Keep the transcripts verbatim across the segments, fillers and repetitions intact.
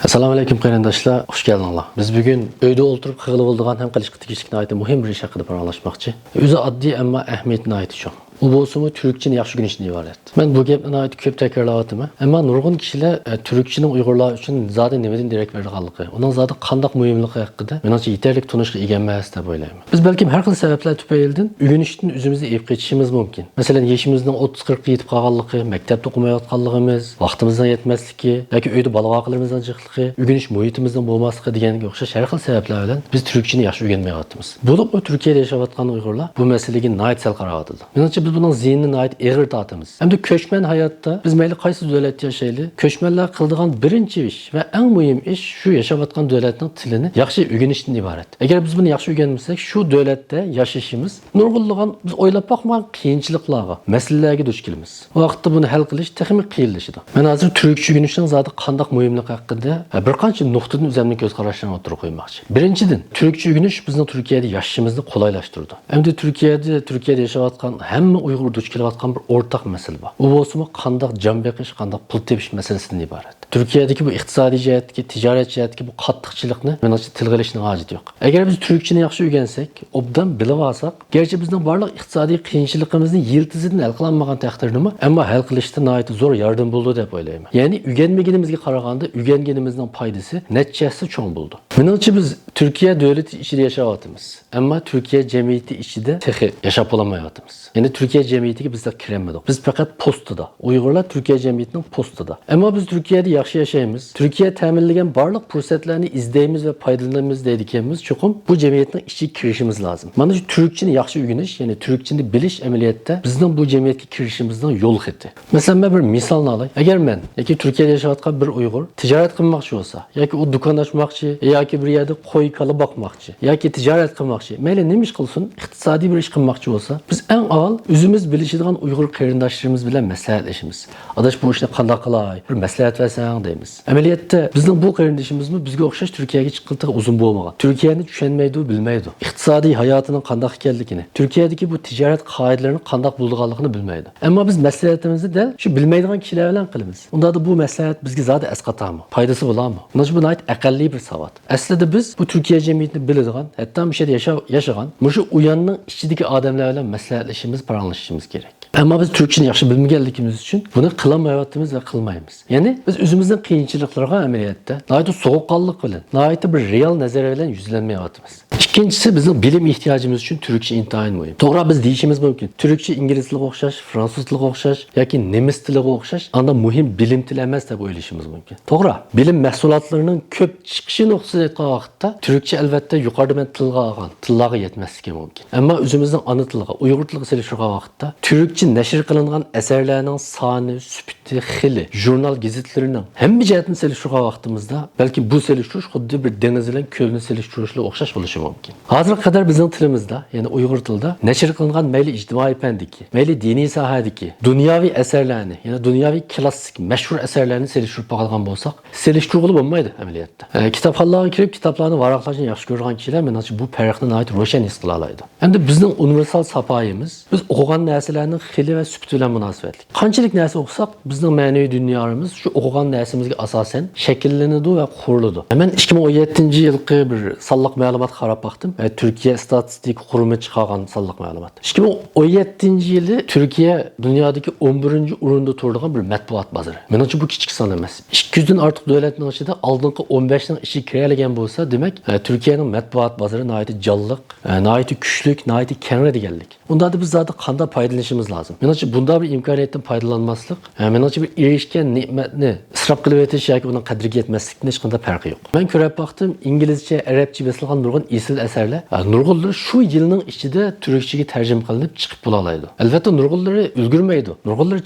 ئەسسالامۇ ئەلەيكۇم قېرىنداشلار، خۇش كەلدىڭلار. بىز بۈگۈن ئۆيدە ئولتۇرۇپ قىلغىلى بولىدىغان ھەم قىلىشقا تېگىشلىك ناھايىتى مۇھىم بىر ئىش ھەققىدە پاراڭلاشماقچى. ئۆزى ئاددىي، ئەمما ئەھمىيىتى ناھايىتى چوڭ. ئۇ بولسىمۇ تۈركچىنى ياخشى ئۆگىنىشتىن ئىبارەت. مەن بۇ گەپنى ناھايىتى كۆپ تەكرارلاۋاتىمەن. ئەمما نۇرغۇن كىشىلەر، ئە، تۈركچىنىڭ ئۇيغۇرلار ئۈچۈن زادى نېمىدىن دېرەك بېرىدىغانلىقى، ئۇنىڭ زادى قانداق مۇھىملىقى ھەققىدە، مېنىڭچە، يېتەرلىك تونۇشقا ئىگە ئەمەس دەپ ئويلايمەن. بىز بەلكىم ھەر خىل سەۋەبلەر تۈپەيلىدىن ئۆگىنىشتىن ئۆزىمىزنى ئېلىپ قېچىشىمىز مۇمكىن. مەسىلەن، يېشىمىزنىڭ ئوتتۇز قىرىققا يېتىپ قالغانلىقى، مەكتەپتە ئوقۇمايۋاتقانلىقىمىز، ۋاقتىمىزنىڭ يەتمەسلىكى ياكى ئۆيدە بالا-ۋاقىلىرىمىزنىڭ جىقلىقى، ئۆگىنىش مۇھىتىمىزنىڭ بولماسلىقى دېگەنگە ئوخشاش ھەر خىل سەۋەبلەر بىلەن بىز تۈركچىنى ياخشى ئۆگەنمەيۋاتىمىز. بولۇپمۇ تۈركىيەدە ياشاۋاتقان ئۇيغۇرلار بۇ مەسىلىگە ناھايىتى سەل قاراۋاتىدۇ. مېنىڭچە، بىز بۇنىڭ زىيىنىنى ناھايىتى ئېغىر تارتىمىز. ئەمدى كۆچمەن ھاياتتا بىز مەيلى قايسى دۆلەتتە ياشايلى، كۆچمەنلەر قىلىدىغان بىرىنچى ئىش ۋە ئەڭ مۇھىم ئىش شۇ ياشاۋاتقان دۆلەتنىڭ تىلىنى ياخشى ئۆگىنىشتىن ئىبارەت. ئەگەر بىز بۇنى ياخشى ئۆگەنمىسەك، شۇ دۆلەتتە ياشىشىمىز نۇرغۇنلىغان بىز ئويلاپ باقمىغان قىيىنچىلىقلارغا، مەسىلىلەرگە دۇچ كېلىمىز. بۇ ۋاقىتتا بۇنى ھەل قىلىش تېخىمۇ قىيىنلىشىدۇ. مەن ھازىر تۈركچە ئۆگىنىشنىڭ زادى قانداق مۇھىملىقى ھەققىدە، ھە، بىر قانچە نۇقتىدىن ئۆزۈمنىڭ كۆز قاراشلىرىمنى ئوتتۇرىغا قويماقچى. بىرىنچىدىن، تۈركچە ئۆگىنىش بىزنىڭ تۈركىيەدە ياشىشىمىزنى قولايلاشتۇرىدۇ. ئەمدى تۈركىيەدە، تۈركىيەدە ياشاۋاتقان ھەممە ئۇيغۇر دۇچ كېلىۋاتقان بىر ئورتاق مەسىلە بار. ئۇ بولسىمۇ قانداق جان بېقىش، قانداق پۇل تېپىش مەسىلىسىدىن ئىبارەت. تۈركىيەدىكى بۇ ئىقتىسادىي جەھەتتىكى، تىجارەت جەھەتتىكى بۇ قاتتىقچىلىقنى، مېنىڭچە، تىلغا ئېلىشنىڭ ھاجىتى يوق. ئەگەر بىز تۈركچىنى ياخشى ئۆگەنسەك، ئوبدان بىلىۋالساق، گەرچە بىزنىڭ بارلىق ئىقتىسادىي قىيىنچىلىقىمىزنى يىلتىزىدىن ھەل قىلالمىغان تەقدىردىمۇ، ئەمما ھەل قىلىشتا ناھايىتى زور ياردىمى بولىدۇ دەپ ئويلايمەن. يەنى ئۆگەنمىگىنىمىزگە قارىغاندا ئۆگەنگىنىمىزنىڭ پايدىسى نەچچە ھەسسە چوڭ بولىدۇ. مېنىڭچە، بىز تۈركىيە دۆلىتى ئىچىدە ياشاۋاتىمىز، ئەمما تۈركىيە جەمئىيىتى ئىچىدە تېخى ياشاپ بولالمايۋاتىمىز. يەنى تۈركىيە جەمئىيىتىگە بىز تېخى كىرەلمىدۇق. بىز پەقەت پوستىدا. ئۇيغۇرلار تۈركىيە جەمئىيىتىنىڭ پوستىدا. ئەمما بىز تۈركىيەدە ياخشى ياشايمىز، تۈركىيە تەمىنلىگەن بارلىق پۇرسەتلەرنى ئىزدەيمىز ۋە پايدىلىنىمىز دەيدىكەنمىز، چوقۇم بۇ جەمئىيەتنىڭ ئىچىگە كىرىشىمىز لازىم. مانا شۇ تۈركچىنى ياخشى ئۆگىنىش، يەنى تۈركچىنى بىلىش ئەمەلىيەتتە بىزنىڭ بۇ جەمئىيەتكە كىرىشىمىزنىڭ يول خېتى. مەسىلەن، مەن بىر مىسالنى ئالاي. ئەگەر مەن ياكى تۈركىيەدە ياشاۋاتقان بىر ئۇيغۇر تىجارەت قىلماقچى بولسا، ياكى ئۇ دۇكان ئاچماقچى، ياكى بىر يەردە قوي-كالا باقماقچى، ياكى تىجارەت قىلماقچى، مەيلى نېمە ئىش قىلسۇن، ئىقتىسادىي بىر ئىش قىلماقچى بولسا، بىز ئەڭ ئاۋۋال ئۆزىمىز بىلىشىدىغان ئۇيغۇر قېرىنداشلىرىمىز بىلەن مەسلىھەتلىشىمىز. «ئاداش، بۇ ئىشنى قانداق قىلاي؟ بىر مەسلىھەت بەرسەڭ» دەيمىز. ئەمەلىيەتتە بىزنىڭ بۇ قېرىندىشىمىزمۇ بىزگە ئوخشاش تۈركىيەگە چىققىلى تېخى ئۇزۇن بولمىغان. تۈركىيەنى چۈشەنمەيدۇ، بىلمەيدۇ. ئىقتىسادىي ھاياتىنىڭ قانداق ئىكەنلىكىنى، تۈركىيەدىكى بۇ تىجارەت قائىدىلىرىنىڭ قانداق بولىدىغانلىقىنى بىلمەيدۇ. ئەمما بىز مەسلىھەتىمىزنى دەل شۇ بىلمەيدىغان كىشىلەر بىلەن قىلىمىز. ئۇنداقتا بۇ مەسلىھەت بىزگە زادى ئەسقاتامۇ؟ پايدىسى بولامۇ؟ مانا شۇ بۇ ناھايىتى ئەقەللىي بىر ساۋات. ئەسلىدە بىز بۇ تۈركىيە جەمئىيىتىنى بىلىدىغان، ھەتتا مۇشۇ يەردە ياشا-، ياشىغان، مۇشۇ ئۇياننىڭ ئىچىدىكى ئادەملەر بىلەن مەسلىھەتلىشىمىز، پاراڭلىشىشىمىز كېرەك. ئەمما بىز تۈركچىنى ياخشى بىلمىگەنلىكىمىز ئۈچۈن بۇنى قىلالمايۋاتىمىز ۋە قىلمايمىز. يەنى بىز ئۆزىمىزنىڭ قىيىنچىلىقلىرىغا ئەمەلىيەتتە ناھايىتى سوغۇققانلىق بىلەن، ناھايىتى بىر رېئال نەزەر بىلەن يۈزلەنمەيۋاتىمىز. ئىككىنچىسى، بىزنىڭ بىلىم ئېھتىياجىمىز ئۈچۈن تۈركچە ئىنتايىن مۇھىم. توغرا، بىز دېيىشىمىز مۇمكىن، تۈركچە ئىنگلىز تىلىغا ئوخشاش، فرانسۇز تىلىغا ئوخشاش ياكى نېمىس تىلىغا ئوخشاش ئانداق مۇھىم بىلىم تىلى ئەمەس دەپ ئويلىشىمىز مۇمكىن. توغرا، بىلىم مەھسۇلاتلىرىنىڭ كۆپ چىقىشى نۇقتىسىدىن ئېيتقان ۋاقىتتا، تۈركچە، ئەلۋەتتە، يۇقىرىدا مەن تىلغا ئالغان تىللارغا يەتمەسلىكى مۇمكىن. ئەمما ئۆزىمىزنىڭ ئانا تىلىغا، ئۇيغۇر تىلىغا سېلىشتۇرغان ۋاقىتتا، تۈركچە نەشر قىلىنغان ئەسەرلەرنىڭ سانى، سۈپىتى، خىلى، ژۇرنال گېزىتلىرىنىڭ ھەممە جەھەتتىن سېلىشتۇرغان ۋاقتىمىزدا، بەلكى بۇ سېلىشتۇرۇش خۇددى بىر دېڭىز بىلەن كۆلنى سېلىشتۇرۇشلا ئوخشاش بولۇشى مۇمكىن. ھازىرغا قەدەر بىزنىڭ تىلىمىزدا، يەنى ئۇيغۇر تىلىدا نەشر قىلىنغان مەيلى ئىجتىمائىي پەندىكى، مەيلى دىنىي ساھەدىكى دۇنياۋى ئەسەرلەرنى، يەنى دۇنياۋى كلاسسىك، مەشھۇر ئەسەرلەرنى سېلىشتۇرۇپ باقىدىغان بولساق، سېلىشتۇرغىلى بولمايدۇ ئەمەلىيەتتە. ئە، كىتابخانىلارغا كىرىپ، كىتابلارنى ۋاراقلاشنى ياخشى كۆرىدىغان كىشىلەر، مېنىڭچە، بۇ پەرقنى ناھايىتى روشەن ھېس قىلالايدۇ. ئەمدى بىزنىڭ ئۇنىۋېرسال ساپايىمىز، بىز ئوقۇغان نەرسىلەرنىڭ خىلى ۋە سۈپىتى بىلەن مۇناسىۋەتلىك. قانچىلىك نەرسە ئوقۇساق، بىزنىڭ مەنىۋى دۇنيامىز شۇ ئوقۇغان نەرسىمىزگە ئاساسەن شەكىللىنىدۇ ۋە قۇرۇلىدۇ. مەن ئىككى مىڭ ئون يەتتىنچى يىلقى بىر سانلىق مەلۇماتقا قاراپ باقتىم. ئە، تۈركىيە ئىستاتىستىكا قۇرۇمى چىقارغان سانلىق مەلۇمات. ئىككى مىڭ ئون يەتتىنچى يىلى تۈركىيە دۇنيادىكى ئون بىرىنچى ئورۇندا تۇرىدىغان بىر مەتبۇئات بازىرى. مېنىڭچە، بۇ كىچىك سان ئەمەس. ئىككى يۈزدىن ئارتۇق دۆلەتنىڭ ئىچىدە ئالدىنقى ئون بەشنىڭ ئىچىگە كىرەلىگەن بولسا، دېمەك، ئە، تۈركىيەنىڭ مەتبۇئات بازىرى ناھايىتى جانلىق، ئە، ناھايىتى كۈچلۈك، ناھايىتى كەڭرى دېگەنلىك. ئۇنداقتا بىز زادى قانداق پايدىلىنىشىمىز لازىم؟ مېنىڭچە، بۇنداق بىر ئىمكانىيەتتىن پايدىلانماسلىق، ئە، مېنىڭچە، بىر ئېرىشكەن نېمەتنى ئىسراپ قىلىۋېتىش ياكى ئۇنىڭ قەدرىگە يەتمەسلىكتىن ھېچقانداق پەرقى يوق. مەن كۆرۈپ باقتىم، ئىنگلىزچە، ئەرەبچە بېسىلغان نۇرغۇن ئېسىل ئەسەرلەر، ئە، نۇرغۇنلىرى شۇ يىلنىڭ ئىچىدە تۈركچىگە تەرجىمە قىلىنىپ چىقىپ بولالايدۇ. ئەلۋەتتە، نۇرغۇنلىرى ئۈلگۈرمەيدۇ، نۇرغۇنلىرى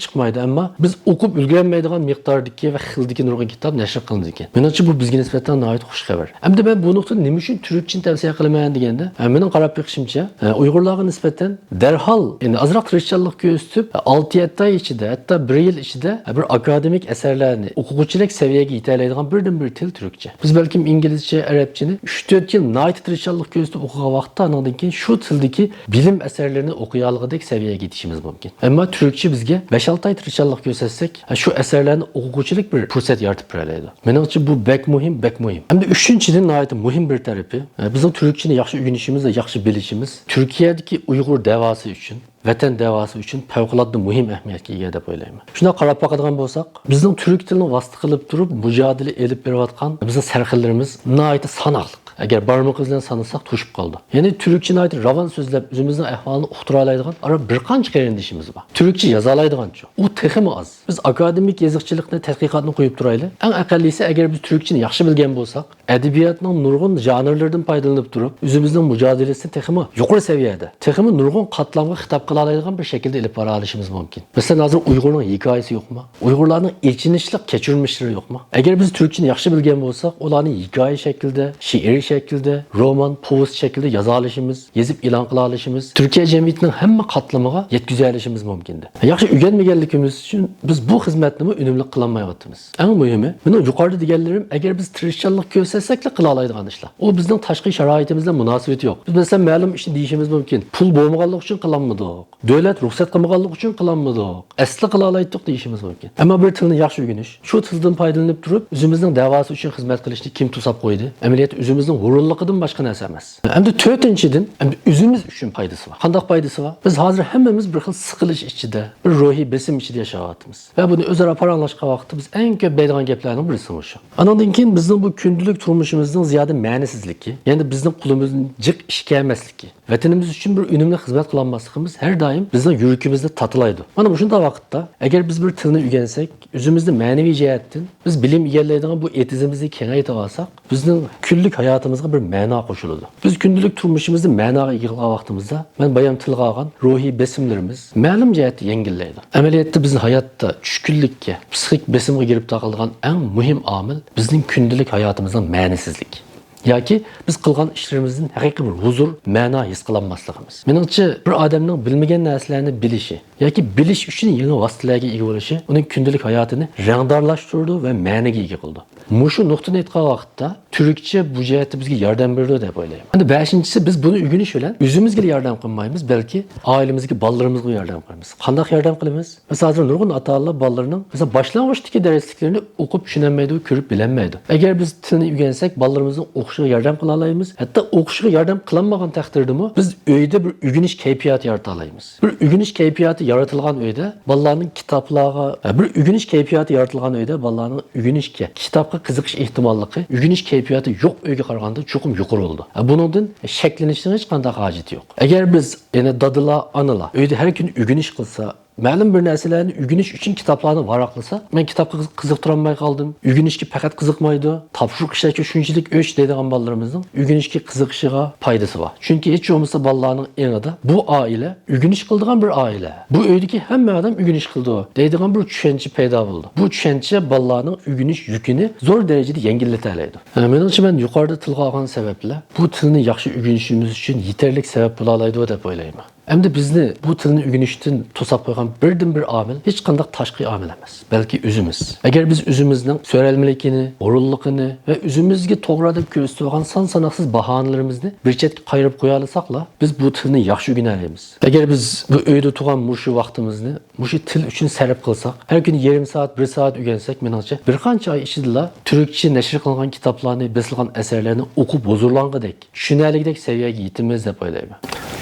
چىقمايدۇ، ئەمما بىز ئوقۇپ ئۈلگۈرەلمەيدىغان مىقداردىكى ۋە خىلدىكى نۇرغۇن كىتاب نەشر قىلىنىدىكەن. مېنىڭچە، بۇ بىزگە نىسبەتەن ناھايىتى خۇش خەۋەر. ئەمدى مەن بۇ نۇقتىدا نېمە ئۈچۈن تۈركچىنى تەۋسىيە قىلىمەن دېگەندە، ئە، مېنىڭ قاراپ بېقىشىمچە، ئە، ئۇيغۇرلارغا نىسبەتەن دەرھال ئازراق تىرىشچانلىق كۆرسىتىپ، ئالتە يەتتە ئاي ئىچىدە، ھەتتا بىر يىل ئىچىدە بىر ئاكادېمىك ئەسەرلەرنى ئوقۇغۇچىلىك سەۋىيەگە يېتەلەيدىغان بىردىنبىر تىل تۈركچە. بىز بەلكىم ئىنگلىزچە، ئەرەبچىنى ئۈچ تۆت يىل ناھايىتى تىرىشچانلىق كۆرسىتىپ ئوقۇغان ۋاقىتتا، ئانىڭدىن كېيىن شۇ تىلدىكى بىلىم ئەسەرلىرىنى ئوقۇيالىغۇدەك سەۋىيەگە يېتىشىمىز مۇمكىن. ئەمما تۈركچە بىزگە بەش-ئالتە ئاي تىرىشچانلىق كۆرسەتسەك، شۇ ئەسەرلەرنى ئوقۇغۇچىلىك بىر پۇرسەت يارىتىپ بېرەلەيدۇ. مېنىڭچە بۇ بەك مۇھىم، بەك مۇھىم. ھەمدە ئۈچىنچىدىن ناھايىتى مۇھىم بىر تەرىپى، بىزنىڭ تۈركچىنى ياخشى ئۆگىنىشىمىز ۋە ياخشى بىلىشىمىز تۈركىيەدىكى ئۇيغۇر دەۋاسى ئۈچۈن، ۋەتەن دەۋاسى ئۈچۈن پەۋقۇلئاددە مۇھىم ئەھمىيەتكە ئىگە دەپ ئويلايمەن. شۇنداق قاراپ باقىدىغان بولساق، بىزنىڭ تۈرك تىلىنى ۋاسىتە قىلىپ تۇرۇپ مۇجادىلە ئېلىپ بېرىۋاتقان بىزنىڭ سەرخىللىرىمىز ناھايىتى ساناقلىق. ئەگەر بارمىقىمىز بىلەن سانىساق توشۇپ قالىدۇ. يەنى تۈركچە ناھايىتى راۋان سۆزلەپ، ئۆزىمىزنىڭ ئەھۋالىنى ئۇقتۇرالايدىغان ئارا بىر قانچە قېرىندىشىمىز بار. تۈركچە يازالايدىغانچۇ؟ ئۇ تېخىمۇ ئاز. بىز ئاكادېمىك يېزىقچىلىقنى، تەتقىقاتنى قويۇپ تۇرايلى. ئەڭ ئەقەللىيسى، ئەگەر بىز تۈركچىنى ياخشى بىلگەن بولساق، ئەدەبىياتنىڭ نۇرغۇن ژانىرلىرىدىن پايدىلىنىپ تۇرۇپ، ئۆزىمىزنىڭ مۇجادىلىسىنى تېخىمۇ يۇقىرى سەۋىيەدە، تېخىمۇ نۇرغۇن قاتلامغا خىتاب قىلالايدىغان بىر شەكىلدە ئېلىپ بارالىشىمىز مۇمكىن. مەسىلەن، ھازىر ئۇيغۇرنىڭ ھېكايىسى يوقمۇ؟ ئۇيغۇرلارنىڭ ئېچىنىشلىق كەچۈرمىشلىرى يوقمۇ؟ ئەگەر بىز تۈركچىنى ياخشى بىلگەن بولساق، ئۇلارنى ھېكايە شەكلىدە، شېئىرىي شەكىلدە، رومان، پوۋېست شەكلىدە يازالىشىمىز، يېزىپ ئېلان قىلالىشىمىز، تۈركىيە جەمئىيىتىنىڭ ھەممە قاتلىمىغا يەتكۈزەلىشىمىز مۇمكىن. ياخشى ئۆگەنمىگەنلىكىمىز ئۈچۈن بىز بۇ خىزمەتنىمۇ ئۈنۈملۈك قىلالمايۋاتىمىز. ئەڭ مۇھىمى، مېنىڭ يۇقىرىدا دېگەنلىرىم ئەگەر بىز تىرىشچانلىق كۆرسەتسەكلا قىلالايدىغان ئىشلار. ئۇ بىزنىڭ تاشقى شارائىتىمىز بىلەن مۇناسىۋىتى يوق. بىز، مەسىلەن، مەلۇم ئىشنى دېيىشىمىز مۇمكىن. پۇل بولمىغانلىقى ئۈچۈن قىلالمىدۇق. دۆلەت رۇخسەت قىلمىغانلىقى ئۈچۈن قىلالمىدۇق. ئەسلى قىلالايتتۇق دېيىشىمىز مۇمكىن. ئەمما بىر تىلنى ياخشى ئۆگىنىش، شۇ تىلدىن پايدىلىنىپ تۇرۇپ، ئۆزىمىزنىڭ دەۋاسى ئۈچۈن خىزمەت قىلىشنى كىم توساپ قويدى؟ ئەمەلىيەتتە ئۆزىمىزنىڭ ھۇرۇنلۇقىدىن باشقا نەرسە ئەمەس. ئەمدى تۆتىنچىدىن، ئەمدى ئۆزىمىز ئۈچۈن پايدىسى بار. قانداق پايدىسى بار؟ بىز ھازىر ھەممىمىز بىر خىل سىقىلىش ئىچىدە، بىر روھىي بېسىم ئىچىدە ياشاۋاتىمىز. ۋە بۇنى ئۆزئارا پاراڭلاشقان ۋاقىتتا بىز ئەڭ كۆپ دەيدىغان گەپلەرنىڭ بىرسى مۇشۇ. ئانىڭدىن كېيىن بىزنىڭ بۇ كۈندىلىك تۇرمۇشىمىزنىڭ زىيادە مەنىسىزلىكى، يەنى بىزنىڭ قولىمىزنىڭ جىق ئىش كەلمەسلىكى، ۋەتىنىمىز ئۈچۈن بىر ئۈنۈملۈك خىزمەت قىلالماسلىقىمىز ھەر دائىم بىزنىڭ يۈرىكىمىزنى تاتىلايدۇ. مانا مۇشۇنداق ۋاقىتتا، ئەگەر بىز بىر تىلنى ئۆگەنسەك، ئۆزىمىزنى مەنىۋى جەھەتتىن بىز بىلىم ئىگىلەيدىغان بۇ ئېتىزىمىزنى كېڭەيتىۋالساق، بىزنىڭ كۈنلۈك ھاياتىمىزغا بىر مەنا قوشۇلىدۇ. بىز كۈندىلىك تۇرمۇشىمىزنى مەناغا ئىگە قىلغان ۋاقتىمىزدا، مەن بايام تىلغا ئالغان روھىي بېسىملىرىمىز مەلۇم جەھەتتە يەڭگىللەيدۇ. ئەمەلىيەتتە بىزنىڭ ھاياتتا چۈشكۈنلۈككە، پسىخىك بېسىمغا گىرىپتار قىلىدىغان ئەڭ مۇھىم ئامىل بىزنىڭ كۈندىلىك ھاياتىمىزنىڭ مەنىسىزلىكى. ياكى بىز قىلغان ئىشلىرىمىزدىن ھەقىقىي بىر ھۇزۇر، مەنا ھېس قىلالماسلىقىمىز. مېنىڭچە، بىر ئادەمنىڭ بىلمىگەن نەرسىلەرنى بىلىشى ياكى بىلىش ئۈچۈن يېڭى ۋاسىتىلەرگە ئىگە بولۇشى ئۇنىڭ كۈندىلىك ھاياتىنى رەڭدارلاشتۇرىدۇ ۋە مەنىگە ئىگە قىلىدۇ. مۇشۇ نۇقتىنى ئېيتقان ۋاقىتتا، تۈركچە بۇ جەھەتتە بىزگە ياردەم بېرىدۇ دەپ ئويلايمەن. ئەمدى بەشىنچىسى، بىز بۇنى ئۆگىنىش بىلەن ئۆزىمىزگىلا ياردەم قىلمايمىز، بەلكى ئائىلىمىزدىكى بالىلىرىمىزغا ياردەم قىلىمىز. قانداق ياردەم قىلىمىز؟ مەسىلەن، ھازىر نۇرغۇن ئاتا-ئانىلار بالىلىرىنىڭ، مەسىلەن، باشلانغۇچتىكى دەرسلىكلىرىنى ئوقۇپ چۈشىنەلمەيدۇ، كۆرۈپ بىلەلمەيدۇ. ئەگەر بىز تىلنى ئۆگەنسەك، بالىلىرىمىزنىڭ ئوقۇشىغا ياردەم قىلالايمىز. ھەتتا ئوقۇشىغا ياردەم قىلالمىغان تەقدىردىمۇ بىز ئۆيدە بىر ئۆگىنىش كەيپىياتى يارىتالايمىز. بىر ئۆگىنىش كەيپىياتى يارىتىلغان ئۆيدە بالىلارنىڭ كىتابلارغا، بىر ئۆگىنىش كەيپىياتى يارىتىلغان ئۆيدە بالىلارنىڭ ئۆگىنىشكە، كىتابقا قىزىقىش ئېھتىماللىقى ئۆگىنىش كەيپىياتى يوق ئۆيگە قارىغاندا چوقۇم يۇقىرى بولىدۇ. بۇنىڭدىن شەكلىنىشنىڭ ھېچقانداق ھاجىتى يوق. ئەگەر بىز، يەنى دادىلار، ئانىلار ئۆيدە ھەر كۈنى ئۆگىنىش قىلسا، مەلۇم بىر نەرسىلەرنى ئۆگىنىش ئۈچۈن كىتابلارنى ۋاراقلىسا، مەن كىتابقا قىز-، قىزىقتۇرالماي قالدىم، ئۆگىنىشكە پەقەت قىزىقمايدۇ، تاپشۇرۇق ئىشلەشكە شۇنچىلىك ئۆچ دەيدىغان بالىلىرىمىزنىڭ ئۆگىنىشكە قىزىقىشىغا پايدىسى بار. چۈنكى ھېچ بولمىسا بالىلارنىڭ ئېڭىدا بۇ ئائىلە ئۆگىنىش قىلىدىغان بىر ئائىلە، بۇ ئۆيدىكى ھەممە ئادەم ئۆگىنىش قىلىدۇ دەيدىغان بىر چۈشەنچە پەيدا بولىدۇ. بۇ چۈشەنچە بالىلارنىڭ ئۆگىنىش يۈكىنى زور دەرىجىدە يەڭگىللىتەلەيدۇ. مېنىڭچە، مەن يۇقىرىدا تىلغا ئالغان سەۋەبلەر بۇ تىلنى ياخشى ئۆگىنىشىمىز ئۈچۈن يېتەرلىك سەۋەب بولالايدۇ دەپ ئويلايمەن. ئەمدى بىزنى بۇ تىلنى ئۆگىنىشتىن توساپ قويغان بىردىنبىر ئامىل ھېچقانداق تاشقى ئامىل ئەمەس، بەلكى ئۆزىمىز. ئەگەر بىز ئۆزىمىزنىڭ سۆرەلمىلىكىنى، ھۇرۇنلۇقىنى ۋە ئۆزىمىزگە توغرا دەپ كۆرسىتىۋالغان سان-ساناقسىز باھانىلىرىمىزنى بىر چەتكە قايرىپ قويالىساقلا، بىز بۇ تىلنى ياخشى ئۆگىنەلەيمىز. ئەگەر بىز بۇ ئۆيدە تۇرغان مۇشۇ ۋاقتىمىزنى مۇشۇ تىل ئۈچۈن سەرپ قىلساق، ھەر كۈنى يېرىم سائەت، بىر سائەت ئۆگەنسەك، مېنىڭچە، بىر قانچە ئاي ئىچىدىلا تۈركچە نەشر قىلىنغان كىتابلارنى، بېسىلغان ئەسەرلەرنى ئوقۇپ ھۇزۇرلانغۇدەك، چۈشىنەلىگۈدەك سەۋىيەگە يېتىمىز دەپ ئويلايمەن.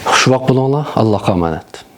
خۇشۋاق بولۇڭلار، ئاللاھقا ئامانەت.